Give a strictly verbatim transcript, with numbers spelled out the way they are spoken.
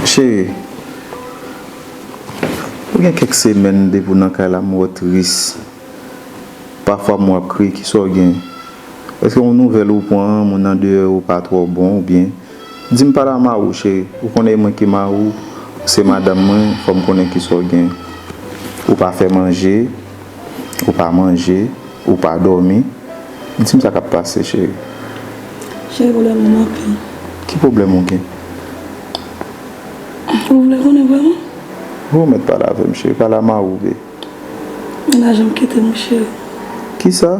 Cheri, ou gen kèk semèn depi w nan kay la, m wè w tris. Pafwa m wè w ap kriye, kisa w gen? Èske yon nouvèl ou pran, moun andeyò yo pa twò bon oubyen? Di m pale a mari w, cheri. Ou konnen e mwen ki mari w, ou se madanm mwen, fò m konnen kisa w gen. Ou pa fè manje, ou pa manje, ou pa dòmi. Di m sa k ap pase, cheri. Cheri, pwoblèm mwen anpil. Ki pwoblèm ou gen? Ou vle konnen vrèman? Ou mèt pale avè m, cheri. Pale a mari w, be. Li pa janm kite m, cheri. Kisa?